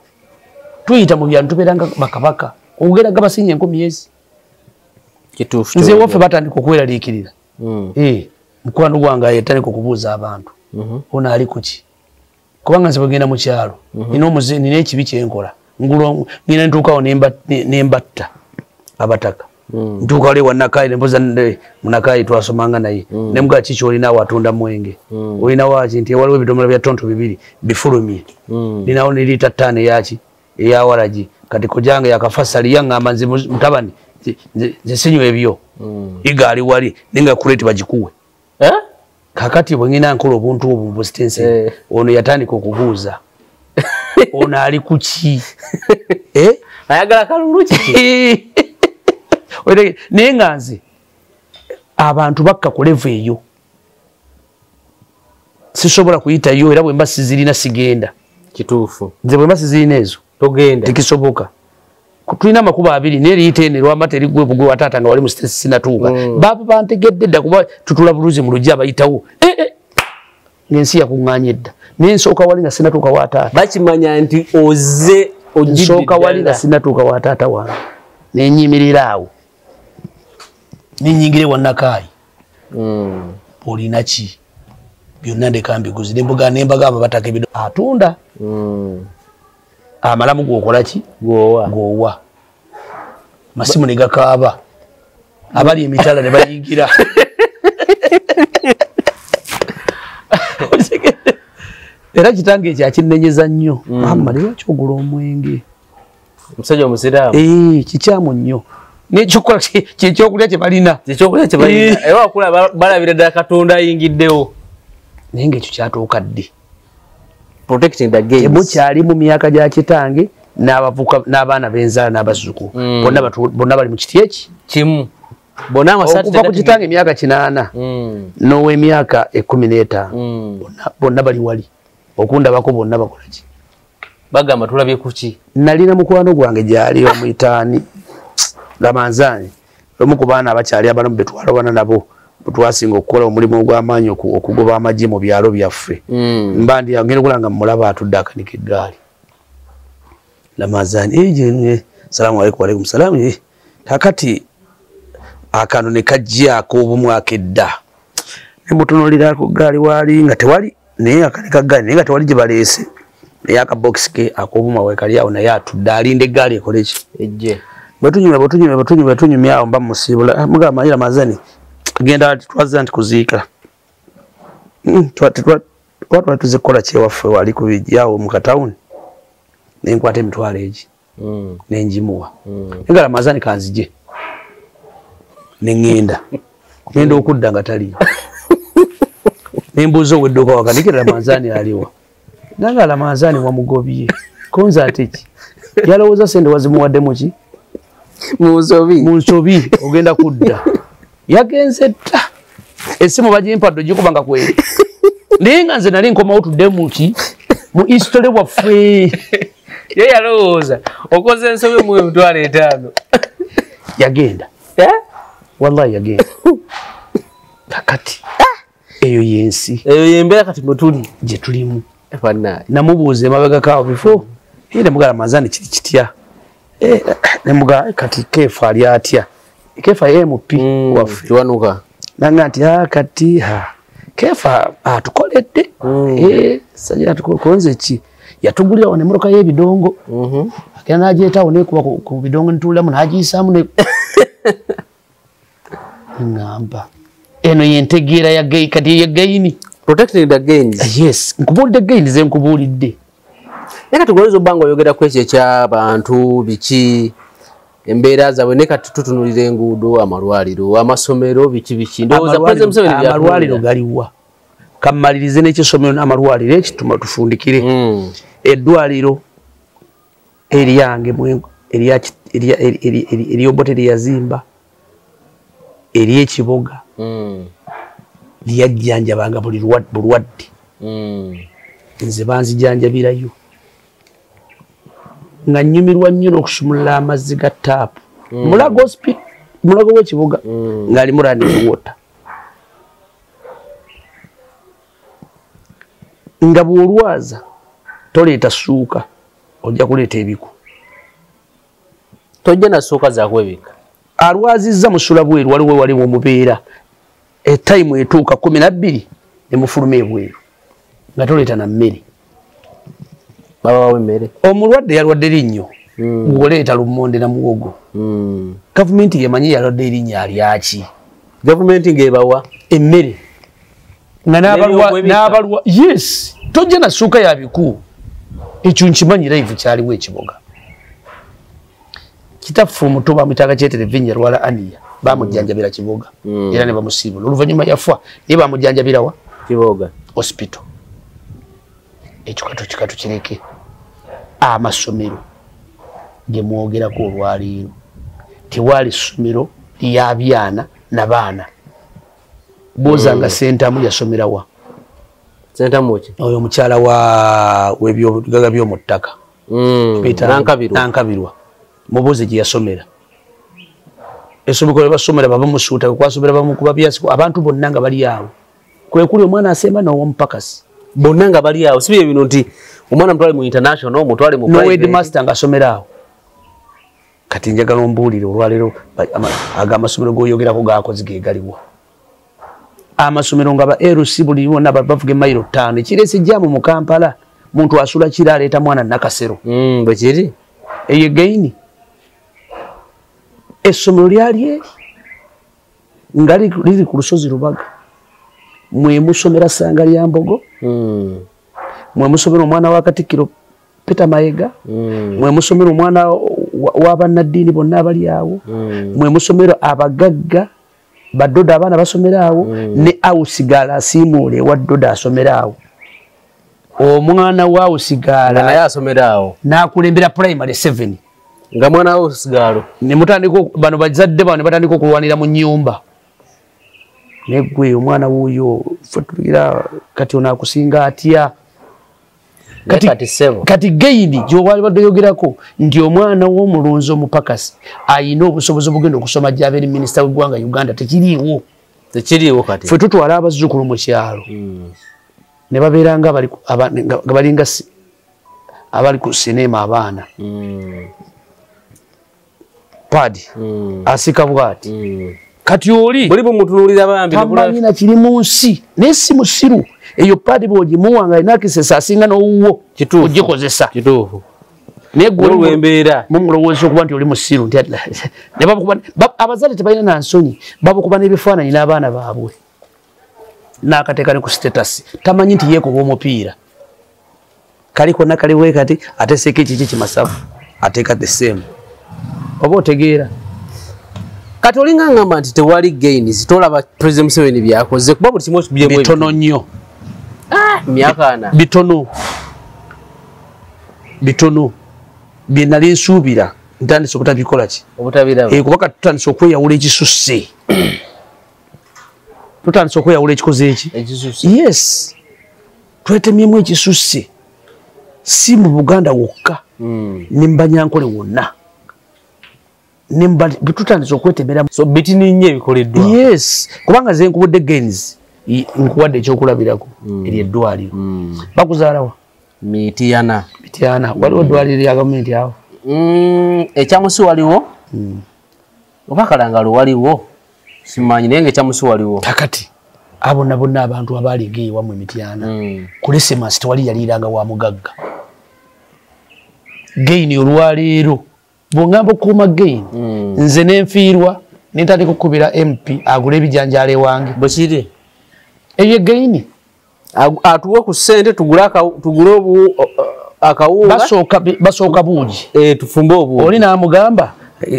B: Tuyita mu byalo tubeera nga bakabaka okugera nga basinye enkumi ezi.
A: Kituufu.
B: Nze waffe batandika okweraliikirira. Mukwano gwange yatandika okubuuza abantu ono ali ku ki? Kubanga nze bwe ngenda mu kyalo nina ekibi kye nkola ngenda ntuukawo ne mbatta abataka. Ntuuka wali wa Nakayi ne mbuuza Munakayi twasomanga naye ne mugamba kiki olina atunda mwenge olina waaki nti waliwo ebidomola bya tonto 2 bifulumye ninawo ne liita 5 eyaki eya waragi kati kojanga yakafasali yaŋŋamba nze mutabani nze sinywa ebyo igaali wali naye nga kureti bagikuwe. Kakati bwe ngenda nkola obuntu obwo mu busitensi ono yatandika okubuuza ono ali ku ki?
A: Ayagala kalulu kiki?
B: Naye nga nze abantu bakka ku level eyo sisobola kuyitayo era bwe mba sizirina sigenda.
A: Kituufu.
B: Nze bwe mba sizirina ezo
A: togenda
B: tekisoboka. Tulina amakubo 2 naye eriyita eno erwamata terigwe bugwe wa taata nga wali mu sitesi sinatuuka. Baba bantegedde dda kuba tutula buluzi mu luggi abayitawo ng'ensi yakuŋŋaanye dda naye nsooka wali nga sinatuuka wa taata.
A: Bakimanya nti ozze ojjidde.
B: Nsooka wali nga sinatuuka wa taata wange nenyimirira awo nenyingire wa Nakayi. Olina ki? Byonna ndeka mbiguzi nembuga nembagamba bataka ebido atunda amalamu gwokola ki? Gwowa. Masimu ne gakaaba abali emitala ne bayingira. Era kitange ekyo akinnenyeza nnyo. Muhammad lwaki ogula omwenge?
A: Omusajja omusiraamu.
B: Kikyamu nnyo. N'ekyokukola kyekyokulya kye balina.
A: Ekyokulya kye balina. Era wakula balabira ddala Katonda ayingiddewo.
B: Naye ng'ekyo kyatuuka ddi?
A: Protecting the gains.
B: Mukyali mu myaka gya kitange n'abavuka n'abaana b'enzaala n'abazzukulu. Bonna bali mu kiti eki?
A: Kimu. Bonna amasaati
B: okuva ku kitange emyaka 8 n'ow'emyaka 15 bonna bali wali. Okundabako bonna bakola ki?
A: Bagamba tulabye ku ki?
B: Nalina mukwano gwange gyali omuyitaani Lamanzani omu ku baana abakyali abalamu be twalwana nabo twasinga okukola omulimu ogw'amaanyi okugoba amagye mu byalo byaffe. Mba ndi ngenda okulaba nga mulaba atudde akanika eggaali. Lamazani salaamu aleikum waalaikum salaamu. Kakati akano ne kajjaako obumu akedda ne mutunuulira ku ggaali waali nga tewali naye akanika ggaali naye nga tewali gye baleese naye akabokisi ke ak'obuma we kali awo naye atudde alinda eggaali ekole ki?
A: Ejje.
B: Bwe tunyumya awo mba musiibula mugamba Lamazani genda twazza nti kuziika twatwala tuze kukola kyewaffe wali ku bijjawo mu katawuni ne nkwata emitwalo egi ne ngimuwa. Nga Lamazani kanzije ne ŋŋenda ŋŋenda okudda nga taliyo ne mbuuza ow'edduuka wakanikira Lamazani aliwa nanga Lamazani wamugobye konza ate ki yalowooza ssente wazimuwadde mu ki
A: mu
B: nsobi ogenda kudda yagenze dda essimu bagimpadde ogikuba nga kweri naye nga nze nali nkomawo tudde mu ki mu history waffe
A: ye yalowooza okoze ensobi mu 50,000
B: yagenda wallahi yagenda. Kakati eyo yensi,
A: eyo yembeera kati mwetuli
B: gye tulimu. Namubuuza emabega kaawo before ye nemugala Manzani kiri kitya, nemuga kati Kefa ali atya? Kefa ye MP waffe
A: Kiwanuka.
B: Nanga nti kati Kefa atukoledde, sajja atukonze ki, yatugulira wano emmotoka y'ebidongo, agenda n'agyetawo nekuba ku bidongo nituulamu n'agiyisaamu ne ngamba eno yentegeera ya gay, kati ye gaini,
A: protecting the gains.
B: Yes, nkubuulidde gains ze nkubuulidde.
A: Naye kati goyinza obba ng'oyogera ku ekyo eky'abantu biki embeera zaabwe, naye kati tutunuulira enguudo, amalwaliro, amasomero, biki biki. Ndowooza President Museveni
B: amalwaliro galiwa? Kammalirize n'ekyessomero n'amalwaliro ekituma tufundikire. Eddwaliro eryange eryobote lyeyazimba ery'ekiboga lyajjanjabanga buli bulwadde. Nze banzijanjabirayo nga nnyumirwa nnyo n'okusumulula amazzi ga taapu. Mulago Mulago w'ekibuga ng'alimu running water, nga bw'olwaza toleeta ssuuka, ojja kuleeta ebiku,
A: tojja na ssuuka za kwebika.
B: Alwazizza musula bweru, waliwo waliwo mubeera etayimu etuuka 12 ne mufuluma ebweru nga toleeta na mmere.
A: Baba wawe mmere.
B: Omulwadde yalwadde linnyo, ng'oleeta lumonde na muwogo. Gavumenti yemanyi yalwadde erinnya alyaki.
A: Gavumenti ng'ebawa
B: emmere nga n'abalwa. Yes, tojja na ssuuka ya biku. Ekyo nkimanyi live kyaliwo ekiboga. Kitaffe omuto bamuyitanga Kyetere Vinya lwala aniya, bamujjanjabira Kiboga era ne bamusiibula. Oluvannyuma yafa, naye bamujjanjabira wa?
A: Kiboga
B: hospital. Ekyo katu kireke. Amasomero ge mwogerako olwaleero, tewali ssomero lya byana na baana. Bw'ozanga Sentamu yasomera wa?
A: Sentamu ki?
B: Oyo omukyala wa w'ebyobugaga by'omu ttaka. Nankabirwa. Mubuuze gye yasomera. Essomero lye basomera babamusuuta, kwasomera bamukuba byasi, abantu bonna nga bali awo. Kwe kuli omwana asemba n'ow'omupakasi.
A: Bonna nga bali awo. Si bye bino nti omwana mutwale mu international, mutwale mu private.
B: No headmaster ng'asomera awo. Kati njagala ombuulire olwaleero aga amasomero g'oyogerako gaakoze ge galiwa. Amasomero nga ba LC buli wonna bavuga emayiro 5. Ekireese jjaamu mu Kampala, muntu asula kira aleeta mwana Nakasero.
A: Bwe kiri.
B: Eyo gaini. Essomero lyali eri nga liri ku lusozi Lubaga, mwe musomera Ssanga lya Mbogo, mwe musomera omwana wa Katikkiro Peter Mayiga, mwe musomera omwana wa bannaddiini bonna abali awo, mwe musomera abagagga badoda abaana basomera awo, ne Ausigala asiimuula ewa Doda asomera awo. Omwana wa Ausigala
A: naye asomera awo,
B: n'akulembera primary 7
A: nga mwana wa Ausigalo.
B: Ne mutandika bano bazadde bano ne batandika okulwanira mu nnyumba. Neggwe omwana wuuyo ffe tugira kati ono akusinga atya? Kati gaini gy'obadde badde oyogerako nti omwana w'omulunzi omupakasi ayina obusobozi obugenda okusoma gy'abeera minisita w'eggwanga Uganda tekiriiwo.
A: Tekiriiwo kati.
B: Ffe tutwala abazzukulu mu kyalo ne babeera nga balinga abali ku sinema abaana. Padi asika bwati. Kati oli
A: buli bumutunuulira bambi
B: tamanyi na kiri mu nsi, naye si musiru. Eyo padi bw'ogimuwa nga alina akisesa asinga n'owuwo ogikozesa.
A: Kituufu.
B: Naye gwe
A: olw'embeera
B: mumulowooza okuba nti oli musiru nti abazadde tebalina na nsonyi, babukuba n'ebifaananyi n'abaana baabwe n'akateeka ne ku status, tamanyi nti yeekuba omupiira kali konna kali we kati ate seeko ekiki kimasavu ateeka the same. Oba otegeera?
A: Kati olinga ngamba nti tewali gains, tolaba President Museveni byakoze kuba buli kimu okikubyemu
B: bitono nnyo.
A: Myaka ana.
B: Bitono. Bitono. Bye nali nsuubira ntandise obutabikola ki?
A: Obutabiraba.
B: Kuba kati tutandise okweyawula ekisusse. Tutandise okweyawula ekikoze eki?
A: Ekisusse.
B: Yes. Twetemyemu ekisusse. Si mu Buganda wokka. Ne mu Banyankole wonna. Tutandise okwetemera.
A: So bitini nnyo ebikoleddwa.
B: Yes, kubanga ze nkubudde gains, nkuwadde ekyokulabirako eri eddwaliro. Bakuzaalawa?
A: Mityana.
B: Mityana, waliwo eddwaliro lya gavumenti awo?
A: Ekyamusi waliwo, oba Kalangalo waliwo, simanyi, naye nga ekyamusi waliwo.
B: Kakati abo na bonna abantu abaali ewammwe Mityana, Christmas tewali yaliiranga wa mugagga. Gain olwaleero bw'ongamba okukuuma gain, nze nenfiirwa nentandika okukubira MP agule ebijanjaalo ewange.
A: Bwe kiri.
B: Eyo gain.
A: Atuwe ku ssente tugule akawunga.
B: Basooka buugi.
A: Tufumbe obuugi.
B: Oli n'amugamba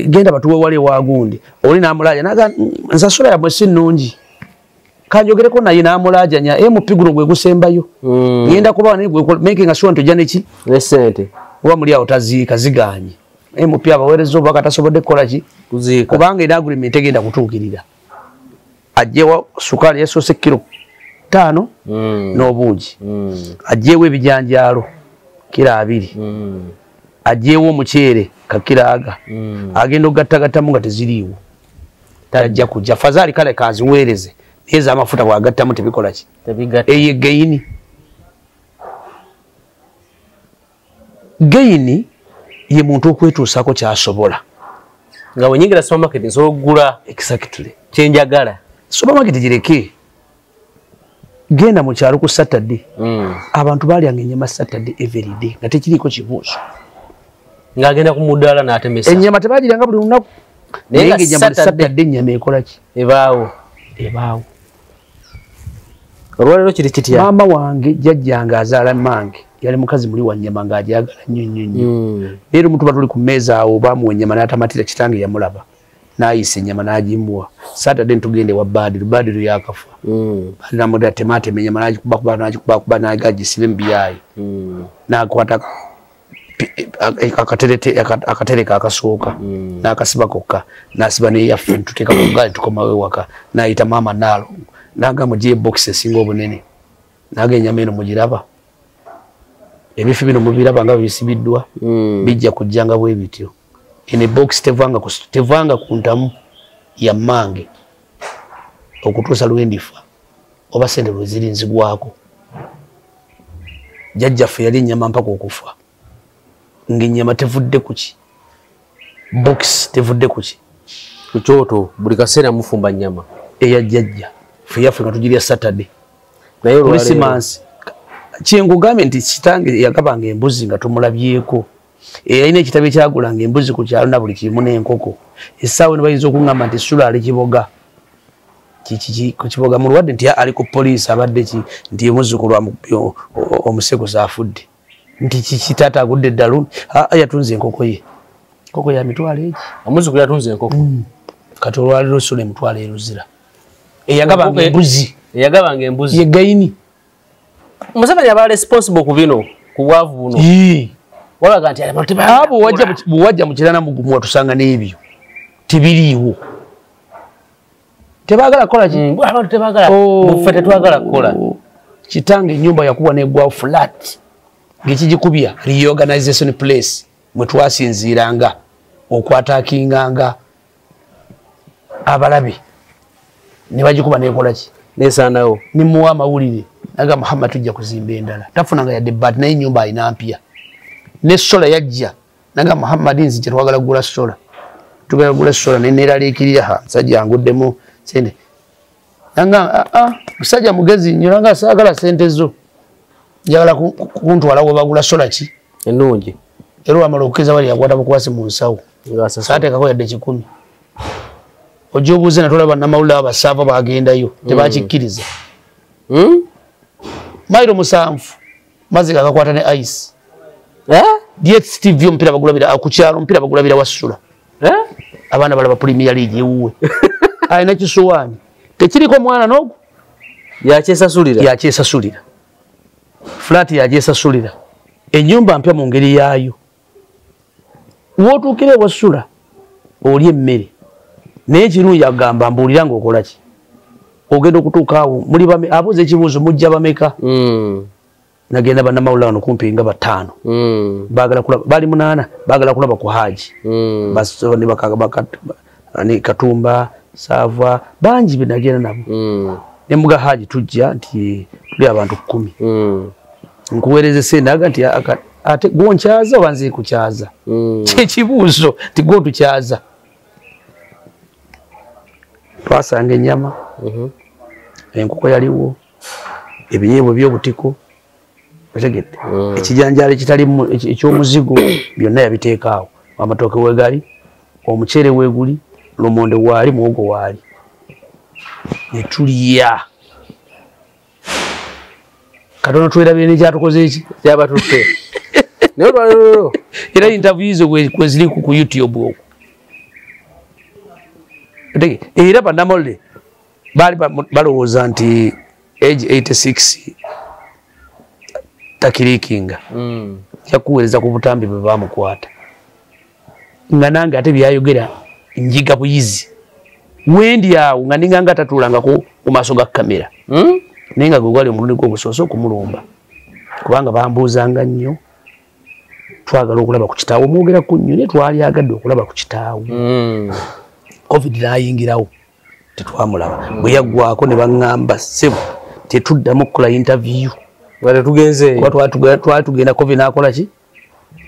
B: genda batuwe wali ewagundi. Oli n'amulaaja naga nsasula yammwe si nnungi. Kanjogereko naye n'amulaajanya MP guno gwe gusembayo. Ngenda kuba naye gwe making sure nti ojja neki?
A: Ne ssente.
B: Oba muli awo taziika ziganye. MP abaweereza obubaka tasobodde kukola ki?
A: Kuziika.
B: Kubanga era agreement egenda kutuukirira. Aggyewo sukaali yasoose kilo 5 n'obuugi. Aggyewo ebijanjaalo kilo 2. Aggyewo omuceere ka kilo aga. Agenda okugattagattamu nga teziriiwo. Tajja kujja. Fazaali kale kaziweereze. Naye ez'amafuta bw'agattamu tebikola ki?
A: Tebigatta.
B: Eyo gain. Gain ye muntu okwetuusaako ky'asobola.
A: Nga bwe nnyingira supermarket nsobola okugula
B: exactly
A: kye njagala.
B: Supermarket gireke. Genda mu kyalo ku Saturday. Abantu balyanga ennyama Saturday every day nga tekiriiko kibuuzo.
A: Ng'agenda ku mudaala n'atemesa.
B: Ennyama tebagiryanga buli lunaku.
A: Naye
B: nga
A: nga
B: Saturday ennyama ekola ki?
A: Ebaawo.
B: Ebaawo.
A: Olwaleero kiri kitya?
B: Maama wange jjajjange azaala mmange yali mukazi muli wa nnyama ng'agyagala nnyo nnyo nnyo. Leero mutuba tuli ku mmeeza awo baamuwa ennyama n'atamatira, kitange yamulaba n'ayisa ennyama n'agimuwa. Saturday ntugende wa Badiru, Badiru yakafa. Badiru n'amugamba temaatema ennyama n'agikubakuba n'agikubakuba n'agisiba mu byayi. N'akwata akatereka akasooka n'akasiba kokka n'asiba n'eyaffe ntuteeka ku ggaali tukomawo ewaka. N'ayita maama Naalongo n'agamba mugye ebokisi esinga obunene, n'agamba ennyama eno mugiraba, ebifi bino mubiraba nga bisibiddwa, bijja kujjanga bwe bityo. Eno ebokisi tevanga ku ntamu ya mmange okutuusa lwe ndifa oba ssente lwe ziri nzigwako. Jjajjaffe yali ennyama mpaka okufa ng'ennyama tevudde ku ki? Bokisi tevudde ku ki?
A: Ku kyoto buli kaseera mufumba nnyama.
B: Eya jjajja ffe yaffe nga tugirya Saturday.
A: Naye
B: Christmas kyenkugambye nti kitange yagabanga embuzi nga tumulabyeko. Yalina ekitabo ekyagulanga embuzi ku kyalo na buli kimu n'enkoko. Essaawa eno bayinza okuŋŋamba nti Sula ali Kiboga. Ku Kiboga mulwadde nti ali ku poliisi abadde ki nti omuzzukulu omusekuzo afudde. Nti kiki taata agudde eddalu, yatunze enkoko ye. Enkoko ya mitwalo egi.
A: Omuzzukulu yatunze enkoko.
B: Kati olwaleero Sula emitwalo eruzira. Eyagabanga embuzi.
A: Eyagabanga embuzi.
B: Ye gaini.
A: Museveni aba responsible ku bino, ku bwavu buno. Walaga nti abantu
B: abo wajja mu kirana mugumu watusanga n'ebyo. Tebiriiwo. Tebaagala kukola ki?
A: Abantu tebaagala. Muffe tetwagala kukola.
B: Kitange ennyumba yakuba n'eggwawo flat. Ng'ekigikubya reorganization place mwe twasinziiranga okwataakinganga abalabe. Ne bagikuba n'ekola ki?
A: Nesaanawo.
B: Ne muwa amawulire. Naga Muhammad tujja kuzimba endala. Tafunanga yadde bbaati naye ennyumba alina mpya. Ne sola yajja. Naga Muhammad nzije twagala kugula sola. Tugala kugula sola ne neeraliikirira ha musajja anguddemu ssente. Nanga musajja mugezi nnyo nanga saagala ssente zo. Njagala kuntwala we bagula sola ki?
A: Ennungi.
B: Era wamala okukkiriza wali yakwata bukwasi mu nsawo. Saateekako yadde 10. Ojja obuuze natolaba bannamawulire abasaava bagendayo tebakikkiriza. Mailo 7 mazzi gakakwata ne ice. DSTV omupiira bagulabira ku kyalo, omupiira bagulabira wasula. Abaana balaba Premier League ewuwe. Alina kisuwaani tekiriko mwana n'ogwo.
A: Yakyesasulira.
B: Yakyesasulira. Flat yagyesasulira. Ennyumba mpya mu ngeri yaayo. W'otuukira ewasula olya emmere. Naye ekirungi agamba mbuulira ng'okola ki? Ogenda okutuuka awo muli abuuza ekibuuzo mujja bameka? Nagenda bannamawulire wano kumpi nga 5. Baagala kulaba, bali 8, baagala kulaba ku Haji. Basoni ani Katumba, Sava, bangi be nagenda nabo. Ne muga Haji tujja nti tuli abantu 10. Nkuweereze sente aga nti ate gwonkyaza oba nze nkukyaza? Kyekibuuzo nti gwotukyaza. Twasanga ennyama, enkoko yaliwo, ebinyeebwa eby'obutiko, otegedde, ekijanjaalo ekitalimu eky'omuzigo byonna yabiteeka awo. Amatooke weegali, omuceere weeguli, lumonde waali, muwogo waali. Ne tulya. Katono twerabire n'ekyatukoze eki?
A: Kyabatutte. Naye olwaleero
B: era interview zo kwe ziri ku YouTube okwo. Era bannamawulire baali balowooza nti age 86 takirikinga. Yakuweereza ku butambi bwe baamukwata. Nga nange ate byayogera njiga buyizi. Wendi awo nga ninga nga tatuulangako mu maaso ga kamera. Naye nga gwe gwali omulundi gwe ogusoose okumulumba. Kubanga bambuuzanga nnyo, twagala okulaba ku kitaawe, omwogera ku nnyo naye twalyagadde okulaba ku kitaawe. Covid n'ayingirawo, tetwamulaba. Bwe yaggwako ne baŋŋamba ssebo tetuddamu kukola interview.
A: Nga tetugenzeeyo.
B: Kuba twali tugenda Covid n'akola ki?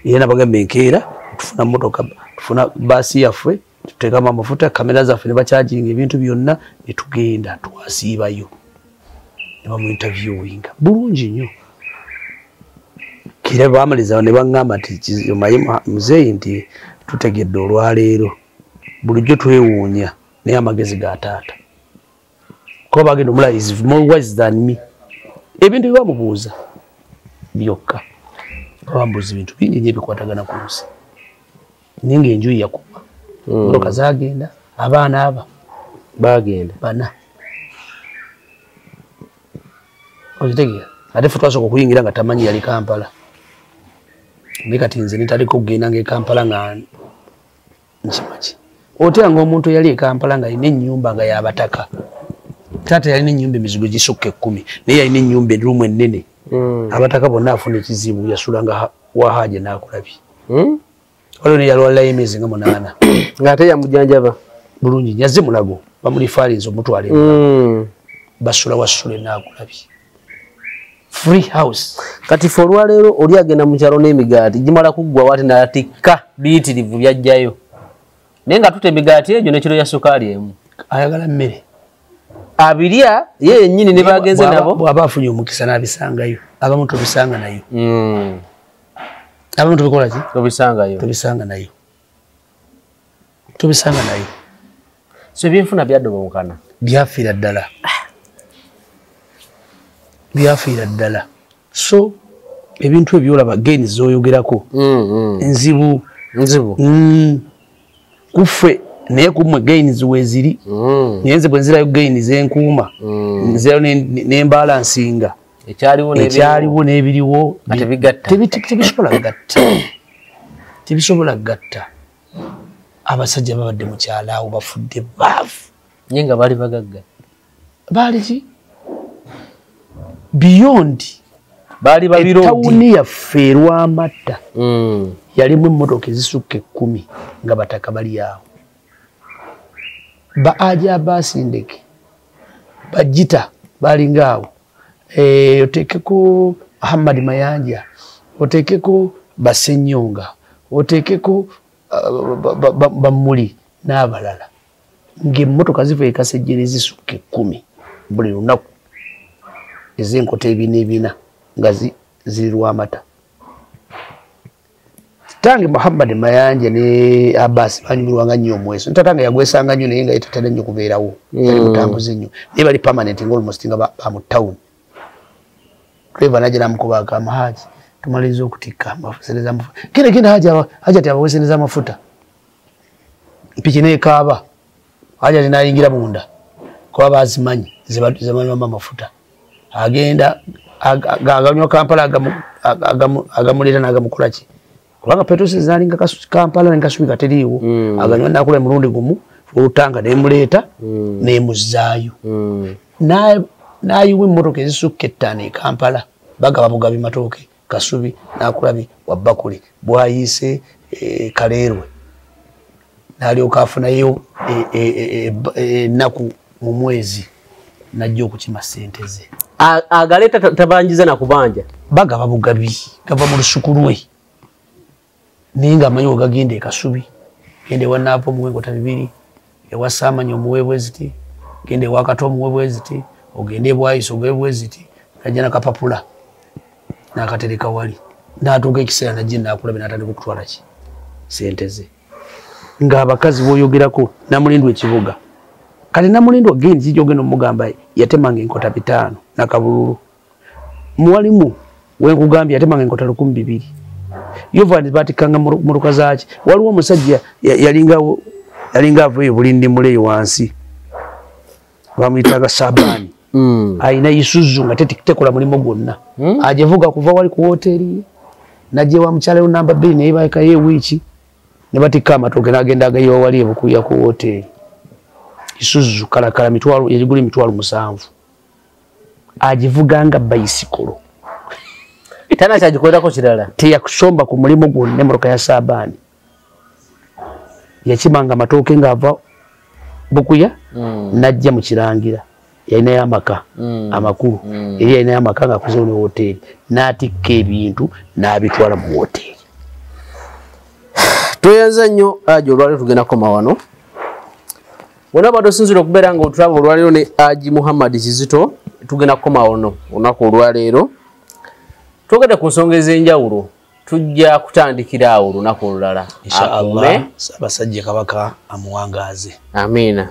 B: Era nabagamba enkeera tufuna mmotoka, tufuna baasi yaffe, tuteekamu amafuta, kamera zaffe ne bakyajinga ebintu byonna ne tugenda twasiibayo. Ne bamu interviewinga bulungi nnyo. Kira baamaliza ne baŋŋamba nti omanyi muzeeyi nti tutegedde olwaleero bulijjo twewuunya naye amagezi ga taata. Kuba bagenda omulala is more wise than me. Ebintu bye bamubuuza byokka. Bambuuza ebintu bingi nnyo ebikwatagana ku nsi. Naye ng'enju yakuba. Mmotoka zaagenda, abaana aba
A: baagenda
B: 4. Okitegeera? Ate ffe twasooka okuyingira nga tamanyi yali Kampala. Naye kati nze netaliko okugenda nga e Kampala nga nkimaki. Otya ng'omuntu eyali e Kampala nga alina ennyumba nga y'abataka. Taata yalina ennyumba emizigo gisukka 10, naye yalina ennyumba erumu ennene. Abataka bonna afuna ekizibu yasulanga wa Haji n'akulabye. Waliwo ne yalwalirayo emyezi nga 8.
A: Ng'ate yamujjanjaba.
B: Bulungi yazze Mulago, bamulifaalinze omutwala e Mulago. Basula wasule n'akulabye. Free house.
A: Kati ffe olwaleero oli agenda mu kyalo n'emigaati gimala kuggwa waati n'atikka biyitirivu by'aggyayo. Naye nga tuta emigaati egyo n'ekiro ya sukaali emu.
B: Ayagala mmere.
A: Abirya ye yennyini ne bagenze nabo.
B: Bw'aba afunye omukisa n'abisangayo, abamu tobisanga nayo. Abamu tobikola ki?
A: Tobisangayo.
B: Tobisanga nayo. Tobisanga nayo.
A: So ebyenfuna byaddobonkana.
B: Byafiira ddala. Byafiira ddala. So ebintu ebyolaba gains z'oyogerako nzibu.
A: Nzibu.
B: Kuffe naye kummwe gains weeziri. Naye nze bwe nzirayo gains enkuuma. Nzirayo n'embalansinga. Ekyaliwo n'ebiriwo.
A: Tebigatta.
B: Tebisobola kugatta. Tebisobola kugatta. Abasajja babadde mu kyalo awo bafudde baavu.
A: Naye nga baali bagagga.
B: Baali ki? Beyond.
A: Baali babiroodi.
B: Ettawuni yaffe erw'amata. Yalimu emmotoka ezisukka 10 nga bataka bali awo. Ba Haji Abbas Ndeke, Bajita balinga awo. Oteekeko Ahmad Mayanja, oteekeko Basenyonga, oteekeko Bamuli n'abalala. Ng'emmotoka ziva e Kasejjere zisukka 10 buli lunaku. Ez'enkota ebina ebina nga ziri Lwamata. Kitange Muhammad Mayanja ne Abbas banyumirwanga nnyo omweso. Tatange yagwesanga nnyo naye nga yetatera nnyo kubeerawo. Yali mutambuze nnyo. Naye bali permanent nga almost nga ba mu town. Driver n'ajja n'amukuba agamba Haji tumaliriza okutikka amafuta amafuta. Genda genda Haji Haji ati abaweesereza amafuta. Piki n'ekaaba. Haji ati n'ayingira munda. Kuba bazimanyi zebanywamu amafuta. Agenda aganywa Kampala agamuleeta n'agamukola ki? Kubanga petrol zalinga Kampala ne Kasubi teriiwo. Aganywa n'akola emirundi gumu olutanga n'emuleeta n'emuzzaayo. N'ayiwa emmotoka ezisukka 5 e Kampala Bagaba bugabi matooke Kasubi Nakulabi Wabbakuli Bwayise Kaleerwe, n'alyoka afunayo ennaku mu mwezi najja okukima ssente ze.
C: Agaleeta tabanjiza na kubanja,
B: bagaba bugabi gava mu lusuku lwe, naye ng'amanyi wegagenda e Kasubi, genda ewa Naava omuwe enkota 2, ewa Saamanyi omuwe bweziti, genda ewa Kato omuwe bweziti, ogende e Bwayise ogabe bweziti. Najja nakapapula n'akatereka wali, n'atuuka ekiseera najja Nakulabi n'atandika okutwala ki sente ze. Ng'abakazi b'oyogerako Namulindwa ekibuga, kati Namulindwa gendi kijja ogenda omugamba yatemanga enkota 5 nakabululu, muwalimu wenkugambye yatemanga enkota 1200. Yovani batikanga motoka zaaki. Waliwo omusajja yalinga avuye Bulindi muleyo wansi, bamuyitaga Sabaani. Ayina Isuzu nga tekola mulimu gwonna, agivuga kuva wali ku woteeri najja ewa mukyala we namba 2 naye balekayo ewiiki ne batikka amatooke n'agenda agayiwa wali ebukuya ku woteeri. Isuzu kalakala mitwalo yagigula emitwalo 7, agivuga nga bayisikolo,
A: tana kyagikolako kirala,
B: teyakusomba ku mulimu gwonna. Emmotoka ya Sabaani yakimanga amatooke ng'ava Bukuya n'ajja mu Kirangira, yalinayo amaka amakulu, eri yalinayo amaka ng'akozeewo ne woteeri, n'atikka ebintu n'abitwala mu woteeri.
A: Tweyanza nnyo Haji, olwaleero tugenda kukoma wano. Wonna obadde osinziira okubeera nga otulaba olwaleero ne Haji Muhammad Kizito, tugenda kukoma wano olunaku olwaleero. Twogedde ku nsonga ez'enjawulo, tujja kutandikira awo olunaku olulala.
B: Insha Allah, Ssaabasajja Kabaka amuwangaaze.
A: Amiina.